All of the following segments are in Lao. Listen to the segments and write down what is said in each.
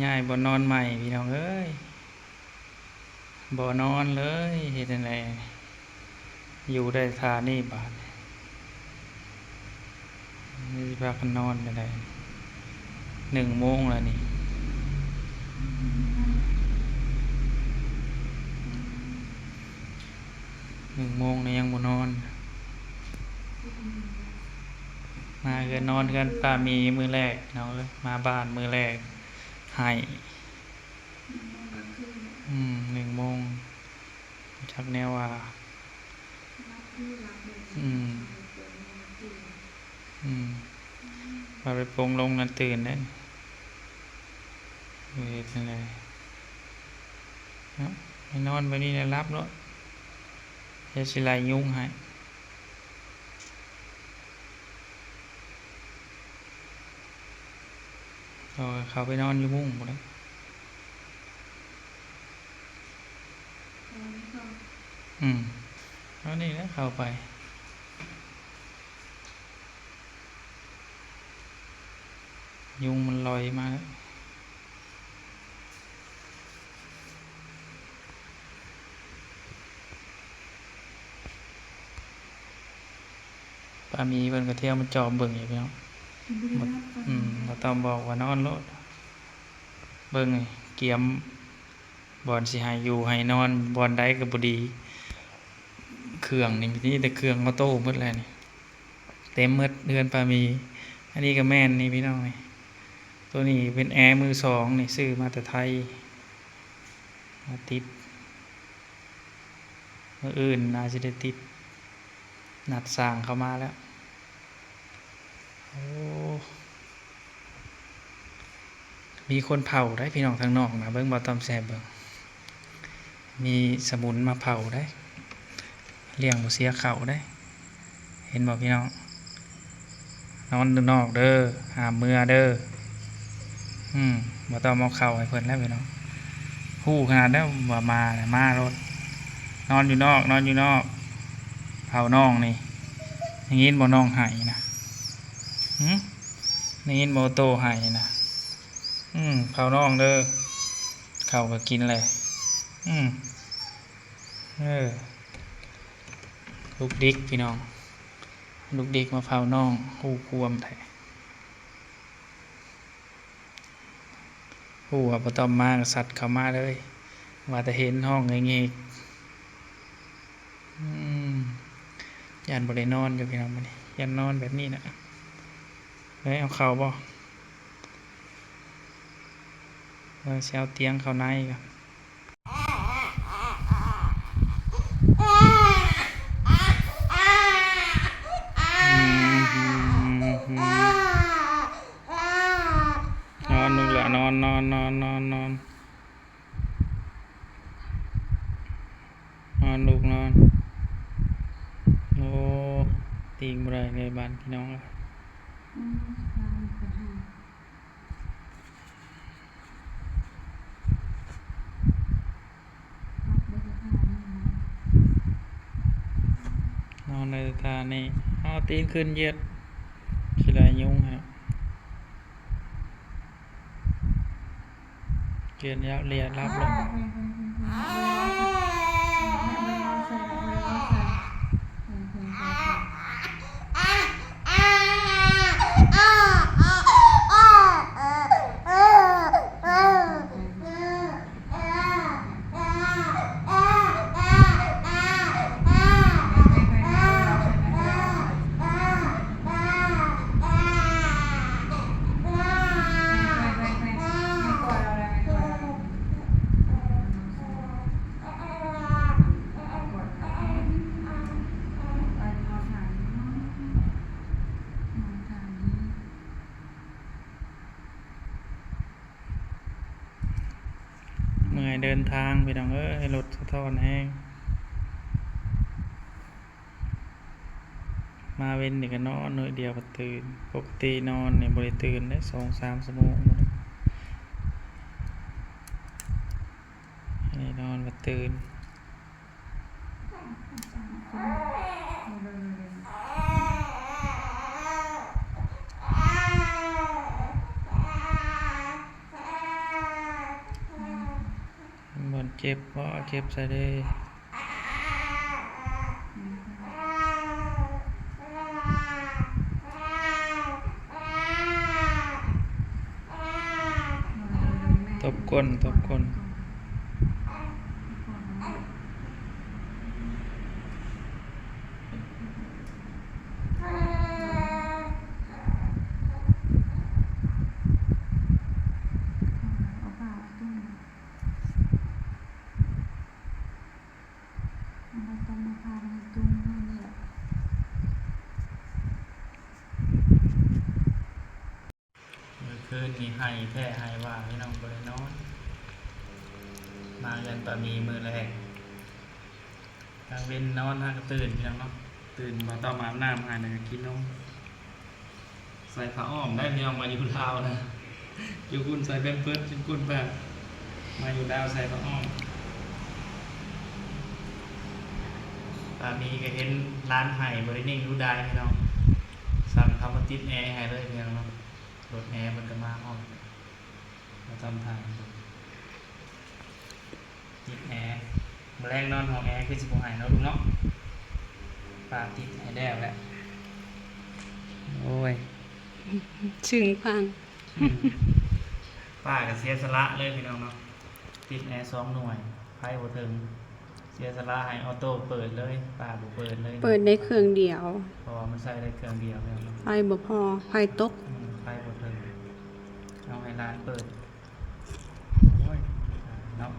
ຍ້າຍບ່ອນນອນໃໝ່ພີ່ນ້ອງເອີຍ ບໍ່ນອນເລີຍ ເຮັດຈັ່ງໃດ ຢູ່ໄດ້ທ່ານີ້ບາດນີ້ ຊິພາກັນນອນຈັ່ງໃດ ໜຶ່ງໂມງແລ້ວນີ້ ໜຶ່ງໂມງແລ້ວຍັງບໍ່ນອນ ມາເຮືອນນອນເຮືອນປ້າມີມື້ແລກເນາະ ມາບ້ານມື້ແລກ ໄຫ້ ໜຶ່ງໂມງ ອືມ ໜຶ່ງໂມງ ຈັກແນວວ່າ ອືມ ອືມ ວ່າໄປປົງລົງນັ້ນຕື່ນເດ້ ເຮັດຈັ່ງໃດເນາະ ໃຫ້ນອນແບບນີ້ແຫຼະ ຫຼັບໂລດ ດຽວຊິໄລ່ຍຸງໃຫ້. ເຂົາໄປນອນຢູ່ມຸ້ງພຸ້ນແຫຼະ ອືມ ເອົານີ້ແຫຼະເຂົ້າໄປ ຍຸງມັນລອຍມາແລ້ວ. ປ້າມີເພິ່ນກໍທ່ຽວມາຈອມເບິ່ງຢູ່ພີ່ນ້ອງ ບໍ່ ອືມ ບໍ່ຕ້ອງບອກວ່ານອນໂລດ ເບິ່ງນີ້ ກຽມບ່ອນຊິໃຫ້ຢູ່ໃຫ້ນອນ ບ່ອນໃດກໍບໍ່ດີ ເຄື່ອງນີ້ມີແຕ່ເຄື່ອງອອໂຕ້ໝົດແລ້ວນີ້. ເຕັມໝົດເຮືອນປ້າມີ ອັນນີ້ກໍແມ່ນນີ້ພີ່ນ້ອງນີ້ ໂຕນີ້ເປັນແອມືສອງນີ້ ຊື້ມາແຕ່ໄທ ມາຕິດ ມື້ອື່ນໜ້າຊິໄດ້ຕິດ ນັດຊ່າງເຂົ້າມາແລ້ວ ໂອ້. ມີຄົນເຝົ້າໄດ໋ພີ່ນ້ອງທາງນອກນະ ເບິ່ງບ່າວຕ້ອມແຊບເບິ່ງ ມີສະໝຸນມາເຝົ້າໄດ໋ ລ້ຽງບໍ່ເສຍເຂົ້າໄດ໋ ເຫັນບໍ່ພີ່ນ້ອງ ນອນຢູ່ນອກເດີ ຫ້າມເມືອເດີ ອືມ ບໍ່ຕ້ອງເອົາເຂົ້າໃຫ້ເພິ່ນແລ້ວພີ່ນ້ອງ ຮູ້ຂະໜາດແລ້ວວ່າມານະ ມາໂລດ ນອນຢູ່ນອກ ນອນຢູ່ນອກ ເຝົ້ານ້ອງນີ້ ໄດ້ຍິນບໍ່ນ້ອງໄຫ້ນະ ຫື ໄດ້ຍິນບໍ່ໂຕໄຫ້ນະ ອືມ ເຝົ້ານ້ອງເດີ ເຂົ້າກໍກິນແຫຼະ ອືມ ເອີ ລູກດິກພີ່ນ້ອງ ລູກດິກມາເຝົ້ານ້ອງ ຮູ້ຄວາມແທ້ ຮູ້ວ່າບໍ່ຕ້ອມມາກໍສັດເຂົ້າມາເລີຍ ວ່າແຕ່ເຫັນຮ້ອງເງກໆ ອືມ ຢ້ານບໍ່ໄດ້ນອນຢູ່ພີ່ນ້ອງມື້ນີ້ ຢ້ານນອນແບບນີ້ນະ ເອີຍ ເອົາເຂົ້າບໍ່? ວ່າຊິເອົາຕຽງເຂົ້າໃນກ່ອນ ນອນລູກຫຼາ ນອນ ນອນ ນອນ ນອນ ນອນ. ນອນລູກນອນ ໂອ້ ຕີງບໍ່ໄດ້ເລີຍບາດນີ້ພີ່ນ້ອງເອີຍ ອືມ ນອນໄດ້ແຕ່ທ່ານີ້ ເອົາຕີນຂຶ້ນຢຽດ ຊິໄລ່ຍຸງໃຫ້. ເລຍນແລ້ວ ເລຍນຫຼັບແລ້ວ. ເມື່ອຍເດີນທາງພີ່ນ້ອງເອີຍ ລົດສະທ້ອນແຮງ. ມາເວັນນີ້ກໍນອນໜ້ອຍດຽວກໍຕື່ນ. ປົກກະຕິນອນນີ້ບໍ່ໄດ້ຕື່ນເດ້ ສອງສາມຊົ່ວໂມງພຸ້ນ. ອັນນີ້ນອນບໍ່ຕື່ນ. ໂດຍ ໂດຍ ໂດຍ. ເຈັບບໍ່? ເຈັບໃສ່ເດ້. ຕົບກົ້ນ, ຕົບກົ້ນ. ມື້ຄືນນີ້ໄຫ້ແທ້ໄຫ້ວ່າ ພີ່ນ້ອງ ບໍ່ໄດ້ນອນ. ມາເຮືອນປາມີມື້ແລກ ກາງເວັນນອນຫາກະຕື່ນ ພີ່ນ້ອງເນາະ. ຕື່ນ ບໍ່ຕ້ອງອາບນ້ຳໃຫ້ ແລ້ວກະກິນນົມ. ໃສ່ຜ້າອ້ອມໄດ້ພີ່ນ້ອງ ມາຢູ່ລາວນະ. ຢູ່ພຸ້ນໃສ່ແພມເພີດ ກິນກຸນໄປ. ມາຢູ່ລາວໃສ່ຜ້າອ້ອມ. ປາມີກະເຫັນຫຼານໄຫ້ ບໍ່ໄດ້ນິ່ງດູດາຍພີ່ນ້ອງ. ສັ່ງເຂົາມາຕິດແອໃຫ້ເລີຍພີ່ນ້ອງເນາະ. ລົດແອເພິ່ນກະມາພ້ອມ. ບໍ່ຕ້ອງຖ່າຍ ຕິດແອ. ມື້ແລງນອນຫ້ອງແອຄືຊິບໍ່ໄຫ້ເນາະລູກເນາະ. ປ້າຕິດໃຫ້ແລ້ວແຫຼະ. ໂອ້ຍ ຊຶ້ງພັງ. ອືມ ປ້າກະເສຍສະຫຼະເລີຍພີ່ນ້ອງເນາະ. ຕິດແອສອງໜ່ວຍ ໄຟບໍ່ເຖິງ. ເສຍສະຫຼະໃຫ້ອໍໂຕ້ເປີດເລີຍ ປ້າບໍ່ເປີດເລີຍ. ເປີດໄດ້ເຄື່ອງດຽວ ເພາະວ່າມັນໃຊ້ໄດ້ເຄື່ອງດຽວແລ້ວເນາະ. ໄຟບໍ່ພໍ ໄຟຕົກ. ອືມ ໄຟບໍ່ເຖິງ. ເອົາໃຫ້ຫຼານເປີດ. ໂອ້ຍ ເນາະ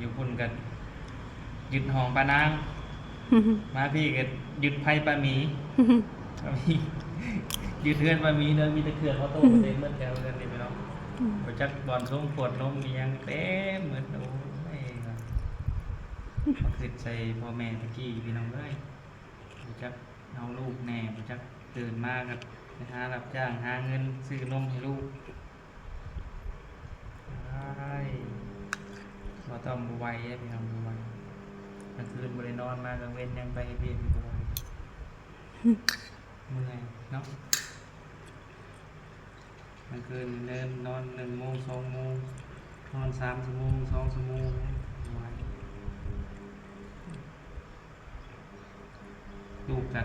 ຢູ່ພຸ້ນກະຍຶດຫ້ອງປານາງ ມາພີ້ກະຍຶດໄຟປາໝີ ປາໝີ ຍຶດເຮືອນປາໝີເດີ. ມີແຕ່ເຄື່ອງອໍໂຕ້ເຕັມໝົດແຖວເຮືອນນີ້ພີ່ນ້ອງ. ອືມ ບໍ່ຈັກບ່ອນຊົງຂວດນົມອີ່ຫຍັງເຕັມໝົດ. ໂອ້ຍ ມາຄຶດໃສ່ພໍ່ແມ່ຕະກີ້ພີ່ນ້ອງເອີຍ. ບໍ່ຈັກເອົາລູກແດ່ ບໍ່ຈັກ ຕື່ນມາກະໄປຫາຮັບຈ້າງຫາເງິນຊື້ນົມໃຫ້ລູກ. ອ້າຍ ບໍ່ຕ້ອງ ບໍ່ໄຫວເດ້ພີ່ນ້ອງ ບໍ່ໄຫວ. ກາງຄືນບໍ່ໄດ້ນອນ ມາກາງເວັນຍັງໄປເຮັດວຽກຢູ່ ບໍ່ໄຫວ. ເມື່ອຍເນາະ. ກາງຄືນເດີນນອນໜຶ່ງໂມງ ສອງໂມງ ນອນສາມຊົ່ວໂມງ ສອງຊົ່ວໂມງ ບໍ່ໄຫວ. ລູກກະ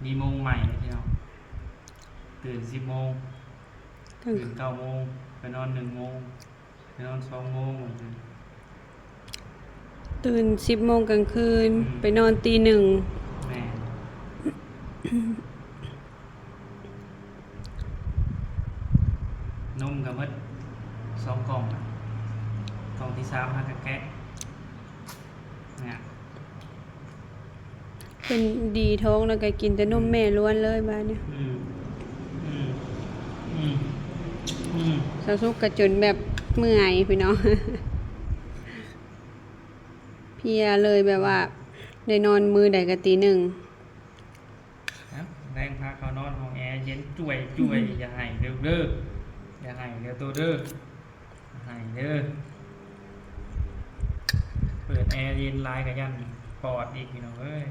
ມີໂມງໃໝ່ເດ້ພີ່ນ້ອງ. ຕື່ນສິບໂມງ ກາງ ຕື່ນເກົ້າໂມງ ໄປນອນໜຶ່ງໂມງ ໄປນອນສອງໂມງ. ຕື່ນສິບໂມງກາງຄືນ ອືມ ໄປນອນຕີໜຶ່ງ. ແມ່ນ. ນົມກະໝົດສອງກ່ອງ ກ່ອງທີສາມຫາກະແກະ ເພິ່ນດີທ້ອງແລ້ວກະກິນແຕ່ນົມແມ່ລ້ວນເລີຍບາດນີ້. ອືມ ອືມ ອືມ ອືມ ສາວສຸກກະຈົນແບບເມື່ອຍພີ່ນ້ອງ ເພຍເລີຍ ແບບວ່າໄດ້ນອນມື້ໃດກະຕີໜຶ່ງ. ແລງພາເຂົານອນຫ້ອງແອເຢັນຈ່ວຍໆ. ຢ່າໄຫ້ເດີລູກເດີ ຢ່າໄຫ້ເດີໂຕເດີ ຢ່າໄຫ້ເດີ. ເປີດແອເຢັນຫຼາຍກະຢ້ານປອດອີກພີ່ນ້ອງເອີຍ.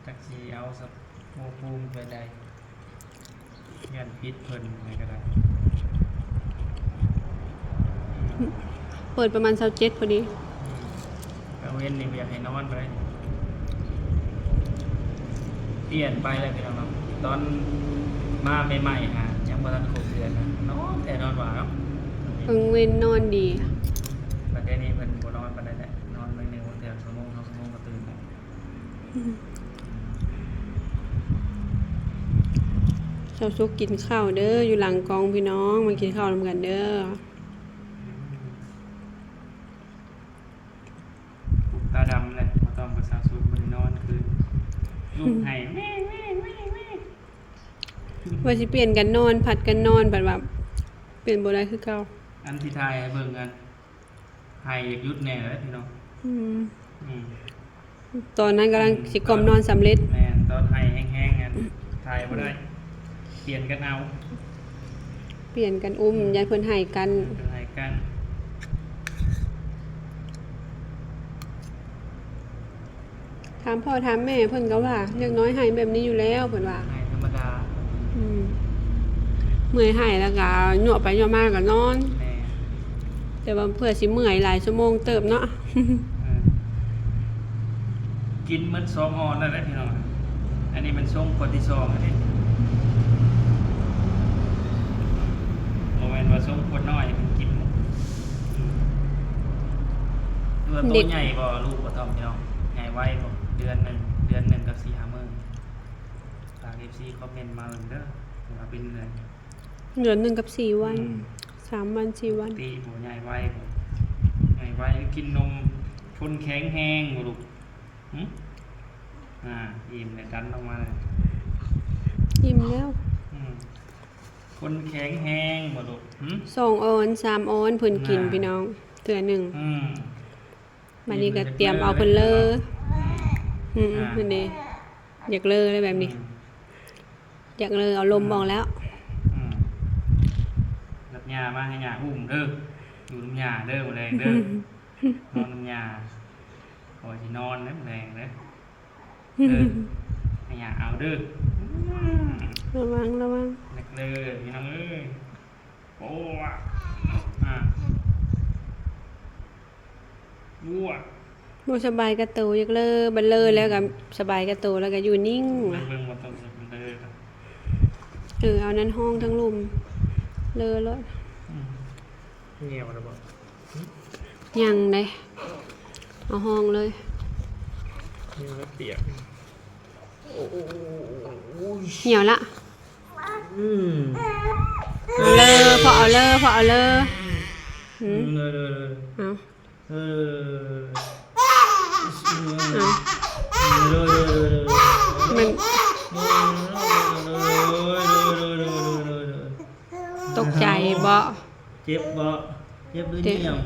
ຈັກຊິເອົາສະໂພກພູມໄປໃດ ຢ້ານຜິດເພິ່ນນີ້ກະໄດ້. ເປີດປະມານຊາວເຈັດພໍດີ. ອືມ ກາງເວັນນີ້ບໍ່ຢາກໃຫ້ນອນປານໃດ. ປ່ຽນໄປແລ້ວພີ່ນ້ອງເນາະ. ຕອນມາໃໝ່ໆຫາ ຍັງບໍ່ທັນຄົບເດືອນນະ ນອນແທ້ນອນວ່າເນາະ. ກາງເວັນນອນດີ. ບັດດຽວນີ້ເພິ່ນບໍ່ນອນປານໃດແຫຼະ ນອນໜ້ອຍໜຶ່ງ ບາງເທື່ອຊົ່ວໂມງ ສອງຊົ່ວໂມງກະຕື່ນແລ້ວ. ສາວສຸກກິນເຂົ້າເດີ ຢູ່ຫຼັງກ້ອງພີ່ນ້ອງ ມາກິນເຂົ້ານຳກັນເດີ. ຕາດຳແຫຼະ ບໍ່ຕ້ອງໄປ ສາວສຸກບໍ່ໄດ້ນອນຄືນ ລູກໄຫ້ແມ່ໆໆໆ. ວ່າຊິປ່ຽນກັນນອນ ຜັດກັນນອນ ບັດວ່າປ່ຽນບໍ່ໄດ້ຄືເກົ່າ. ອັນທີ່ຖ່າຍໃຫ້ເບິ່ງ ອັນ ໄຫ້ຢາກຢຸດແນ່ເລີຍພີ່ນ້ອງ. ອືມ ອືມ ຕອນນັ້ນກຳລັງ ອືມ ຊິກ້ອມນອນສຳເລັດ. ແມ່ນ ຕອນໄຫ້ແຮງໆ ອັນ ຖ່າຍບໍ່ໄດ້. ອືມ ປ່ຽນກັນເອົາ ປ່ຽນກັນອຸ້ມ ອືມ ຢ້ານເພິ່ນໄຫ້ກັນ ເພິ່ນໄຫ້ກັນ. ຖາມພໍ່ຖາມແມ່ເພິ່ນກະວ່າ ເດັກນ້ອຍໄຫ້ແບບນີ້ຢູ່ແລ້ວ ເພິ່ນວ່າ ໄຫ້ທຳມະດາ. ອືມ ເມື່ອຍໄຫ້ແລ້ວກະຍົວະໄປຍົວະມາກະນອນ. ແມ່ນ. ແຕ່ວ່າເພື່ອຊິເມື່ອຍຫຼາຍຊົ່ວໂມງເຕີບເນາະ. ເອີ ກິນໝົດສອງອອນແລ້ວເດ້ພີ່ນ້ອງ. ອັນນີ້ແມ່ນຊົງຂວດທີສອງແລ້ວເດ້. ບໍ່ແມ່ນວ່າຊົງຂວດນ້ອຍເພິ່ນກິນ. ອືມ ເອີ ໂຕໃຫຍ່ບໍ່ ລູກບໍ່ທ້ອງພີ່ນ້ອງ? ໃຫຍ່ໄວບໍ່? ເດືອນໜຶ່ງ ເດືອນໜຶ່ງກັບສີ່ຫ້າມື້. ຝາກເອັຟຊີຄອມເມັນມາເບິ່ງເດີ ວ່າເປັນຈັ່ງໃດ. ເດືອນໜຶ່ງກັບສີ່ວັນ ອືມ ສາມວັນ ສີ່ວັນ. ປົກກະຕິບໍ່ໃຫຍ່ໄວ ໃຫຍ່ໄວ ກິນນົມ ຄົນແຂງແຮງບໍ່ລູກ? ຫຶ ອ່າ ອີ່ມແລ້ວ ດັນອອກມາແລ້ວ ອີ່ມແລ້ວ. ອືມ ຄົນແຂງແຮງບໍ່ລູກ? ຫຶ ສອງອອນ ສາມອອນ ເພິ່ນກິນ ອ່າ ພີ່ນ້ອງ ເທື່ອໜຶ່ງ. ອືມ ບາດນີ້ກໍຕຽມເອົາເພິ່ນເລີ. ອືມ ອ່າ ເພິ່ນເດ້ ຢາກເລີແລ້ວແບບນີ້ ອືມ ຢາກເລີ ເອົາລົມອອກແລ້ວ. ອືມ ອືມ ລັດຍ່າມາໃຫ້ຍ່າອຸ້ມເດີ ຢູ່ນຳຍ່າເດີ ມື້ແລງເດີ ນອນນຳຍ່າ. ຂ້ອຍຊິນອນເດີມື້ແລງເດີ. ເອີ ໃຫ້ຍ່າເອົາເດີ. ອືມ ລະວັງ ລະວັງ ນັກເລີພີ່ນ້ອງເອີຍ. ໂອ້ ອາ ບໍ່ສະບາຍກະໂຕ ຢາກເລີ ບັດເລີແລ້ວກະສະບາຍກະໂຕ ແລ້ວກະຢູ່ນິ່ງ. ເບິ່ງ ເບິ່ງບໍ່ຕ້ອງເລີ. ເອີ ເອົານັ້ນຫ້ອງທັງລຸ່ມ ເລີໂລດ. ອືມ ແງວແລ້ວບໍ່? ຍັງເດ້ ເອົາຫ້ອງເລີຍ. ແງວແລ້ວປຽກ. ໂອ້ ໂອ້ ໂອ້ ໂອ້ ໂອ້ຍ ຫຽວລະ. ອືມ ເລີ ພໍເອົາເລີ ພໍເອົາເລີ. ຫື ເລີ ເລີ ເລີ ເອົາ ເອີ ເອົາ ເລີ ເລີ ເລີ ມັນ ເລີ ເລີ ເລີ ຕົກໃຈເບາະ. ເຈັບບໍ່? ເຈັບຫຼື ເຈັບ ໜຽວ?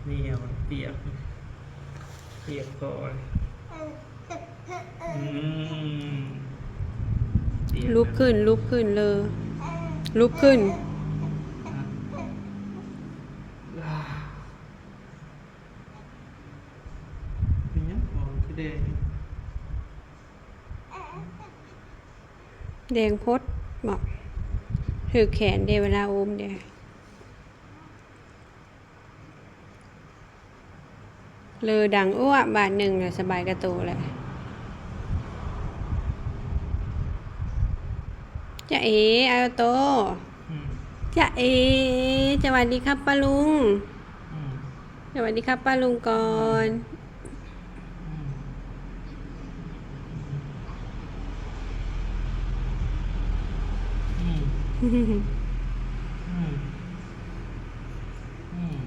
ໜຽວ ປຽກ ປຽກຄໍ. ອືມ ລຸກຂຶ້ນ ລຸກຂຶ້ນເລີ ລຸກຂຶ້ນ. ເປັນຫຍັງຄອຄືແດງ? ແດງໂພດເບາະ ຖືກແຂນເດ ເວລາອຸ້ມເດ. ເລີດັງອ້ວບາດໜຶ່ງລະ ສະບາຍກະໂຕແຫຼະ. ຈະເອ ອາໂຕ ອືມ ຈະເອ ສະຫວັດດີຄັບປ້າລຸງ. ອືມ ສະຫວັດດີຄັບປ້າລຸງກ່ອນ. ອືມ ອືມ ອືມ ອືມ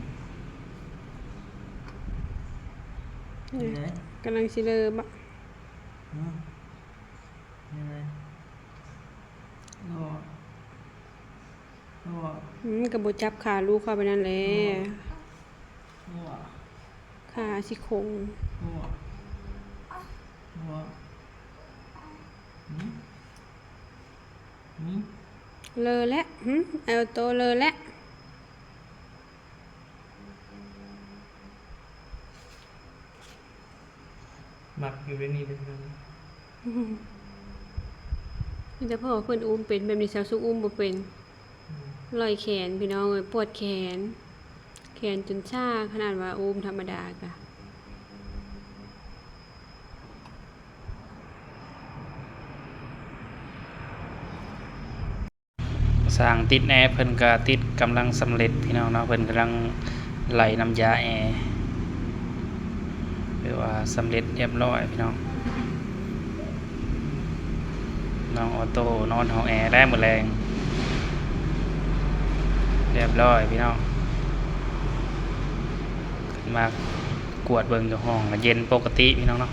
ເປັນໄງ? ກຳລັງຊິເລີບະ? ຮະ? ເປັນໄງ? ໂອ້ ໂອ້ ອືມ ກໍບໍ່ຈັບຂາລູກເຂົ້າໄປນັ້ນແຫຼະ. ໂອ້ ຂາຊິຂົງ. ໂອ້ ໂອ້ ຫື ຫື ເລີແຫຼະ. ຫື ອາໂຕເລີແຫຼະ. ມັກຢູ່ໃນນີ້ເດ້. ມີແຕ່ພໍ່ເພິ່ນອຸ້ມເປັນແບບນີ້ ຊາວສຸກອຸ້ມບໍ່ເປັນ. ອືມ ລອຍແຂນພີ່ນ້ອງເອີຍ ປວດແຂນ ແຂນຈົນຊາ ຂະໜາດວ່າອຸ້ມທຳມະດາກະ. ຊ່າງຕິດແອເພິ່ນກະຕິດກຳລັງສຳເລັດພີ່ນ້ອງເນາະ ເພິ່ນກຳລັງໄລ່ນ້ຳຢາແອ ຖືວ່າສຳເລັດຮຽບຮ້ອຍພີ່ນ້ອງ. ນ້ອງອໍໂຕ້ນອນຫ້ອງແອແລ້ວມື້ແລງ ຮຽບຮ້ອຍພີ່ນ້ອງ. ຂຶ້ນມາກວດເບິ່ງຢູ່ຫ້ອງກະເຢັນປົກກະຕິພີ່ນ້ອງເນາະ.